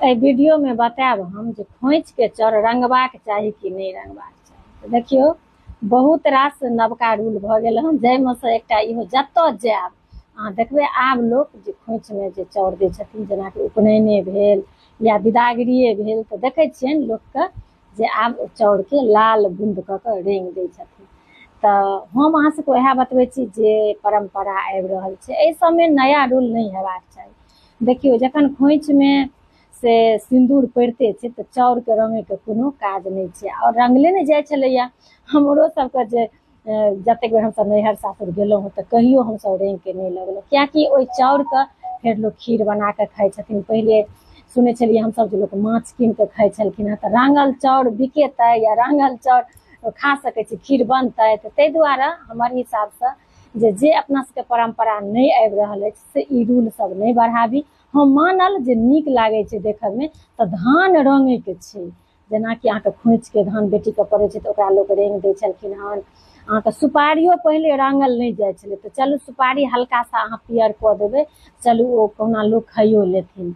एहि वीडियोमे बतायब हम जे खोँइछके चाउर रङ्गबाक चाही कि नहि रङ्गबाक चाही। तऽ देखियौ, बहुत रास नवका रूल भऽ गेल हन, जाहिमे सँ एकटा इहो, जतऽ जायब अहाँ देखबै आब लोक जे खोँइछमे जे चाउर दै छथिन, जेनाकि उपनयने भेल या विदागरीये भेल, तऽ देखै छियनि लोकके जे आब चाउरके लाल बुन्द कऽ कऽ रङ्गि दै छथिन। तऽ हम अहाँ सबके वएह बतबै छी जे परम्परा आबि रहल छै, एहि सबमे नया रूल नहि हेबाक चाही। देखियौ, जखन खोँइछमे से सिन्दूर पड़िते छै तऽ चाउरके रङ्गैके कोनो काज नहि छै, आओर रङ्गले नहि जाइ छलैए हमरो सबके जे जतेक बेर हमसब नैहर सासुर गेलहुँ हँ तऽ कहियो हमसब रङ्गिके नहि लगलहुँ, किएकि ओहि चाउरके फेर लोक खीर बनाकऽ खाइ छथिन। पहिले सुनै छलियै हमसब जे लोक माछ कीन कऽ खाइ छलखिन हँ, तऽ राङ्गल चाउर बिकेतै या राङ्गल चाउर खा सकै छी, खीर बनतै? तऽ ताहि दुआरे हमर हिसाबसँ जे जे अपना सबके परम्परा नहि आबि रहल अछि से ई रूल सब नहि बढ़ाबी। हम मानल जे नीक लागै छै देखऽमे तऽ धान रङ्गैके छै, जेनाकि अहाँके खोँइछके धान बेटीके पड़ै छै तऽ ओकरा लोक रङ्गि दै छलखिन हन। अहाँके सुपारियो पहिले राङ्गल नहि जाइ छलै, तऽ चलू सुपारी हल्का सा अहाँ पियर कऽ देबै, चलू ओ कहुना लोक खाइयो लेथिन।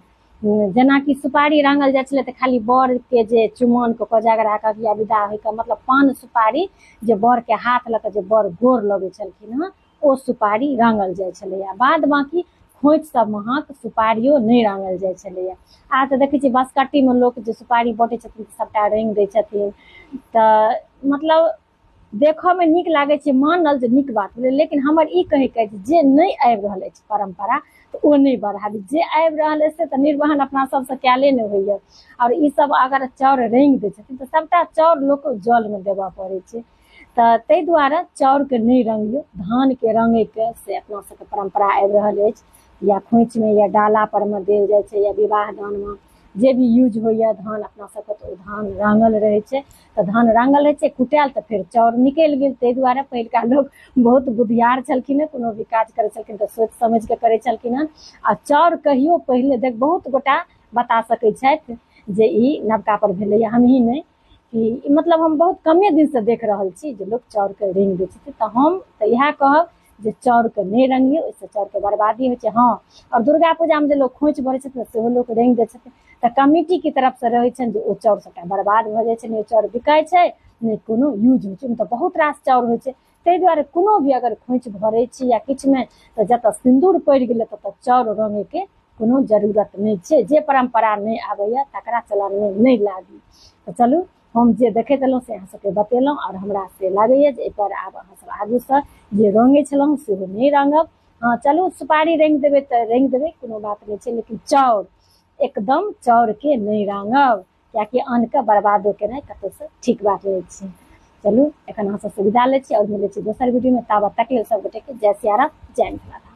जेनाकि सुपारी राङ्गल जाइ छलै तऽ खाली बरके जे चुमानके कोजागरा कऽ या विदा होइके, मतलब पान सुपारी जे बरके हाथ लऽ कऽ जे बर गोर लगै छलखिन हँ, ओ सुपारी राङ्गल जाइ छलैए। बाद बाँकी खोँइछ सबमे अहाँके सुपारियो नहि राङ्गल जाइ छलैए। आब तऽ देखै छियै बँसकट्टीमे लोक जे सुपारी बँटै छथिन तऽ सबटा रङ्गि दै छथिन, तऽ मतलब देखऽमे नीक लागै छै, मानल जे नीक बात भेलै, लेकिन हमर ई कहैके अछि जे नहि आबि रहल अछि परम्परा तऽ ओ नहि बढ़ाबी। जे आबि रहल अछि से तऽ निर्वहन अपना सबसँ कयले नहि होइए, आओर ई सब अगर चाउर रङ्गि दै छथिन तऽ सबटा चाउर लोक जलमे देबऽ पड़ै छै। तऽ ताहि दुआरे चाउरके नहि रङ्गियौ, धानके रङ्गैके से अपना सबके परम्परा आबि रहल अछि, या खोँइछमे या डाला परमे देल जाइ छै या विवाह दानमे जे भी यूज होइए धान अपना सबके, तऽ ओ धान राङ्गल रहै छै। तऽ धान राङ्गल रहै छै, कुटायल तऽ फेर चाउर निकलि गेल। ताहि दुआरे पहिलुका लोक बहुत बुधियार छलखिन हँ, कोनो भी काज करै छलखिन तऽ सोचि समझिके करै छलखिन हँ। आ चाउर कहियो पहिले देख बहुत गोटा बता सकै छथि जे ई नवका पर भेलैए, हमही नहि कि मतलब हम बहुत कमे दिनसँ देख रहल छी जे लोक चाउरके रङ्गि दै छथिन। तऽ हम तऽ इएह कहब जे चाउरके नहि रङ्गियौ, ओहिसँ चाउरके बर्बादी होइ छै। हँ, आओर दुर्गा पूजामे जे लोक खोँइछ भरै छथिन सेहो लोक रङ्गि दै छथिन, तऽ कमिटीके तरफसँ रहै छनि जे ओ चाउर सबटा बर्बाद भऽ जाइ छै, नहि ओ चाउर बिकाइ छै, नहि कोनो यूज होइ छै। ओहिमे तऽ बहुत रास चाउर होइ छै। ताहि दुआरे कोनो भी अगर खोँइछ भरै छी या किछुमे तऽ जतऽ सिन्दूर पड़ि गेलै ततऽ चाउर रङ्गैके कोनो जरूरत नहि छै। जे परम्परा नहि आबैए तकरा चलनमे नहि लागी। तऽ चलू, हम जे देखैत एलहुँ से अहाँ सबके बतेलहुँ, आओर हमरा से लागैए जे एहिपर आब अहाँ सब आगूसँ जे रङ्गै छलहुँ सेहो नहि रङ्गब। हँ, चलू सुपारी रङ्गि देबै तऽ रङ्गि देबै, कोनो बात नहि छै, लेकिन चाउर एकदम चाउरके नहि रङ्गब, किएकि अन्नके बर्बादो केनाइ कतहुसँ ठीक बात नहि छै। चलू, एखन अहाँ सबसँ विदा लै छी आओर मिलै छी दोसर वीडियोमे। ताबत तक लेल सब गोटेके जय सियाराम, जय मिथिला धाम।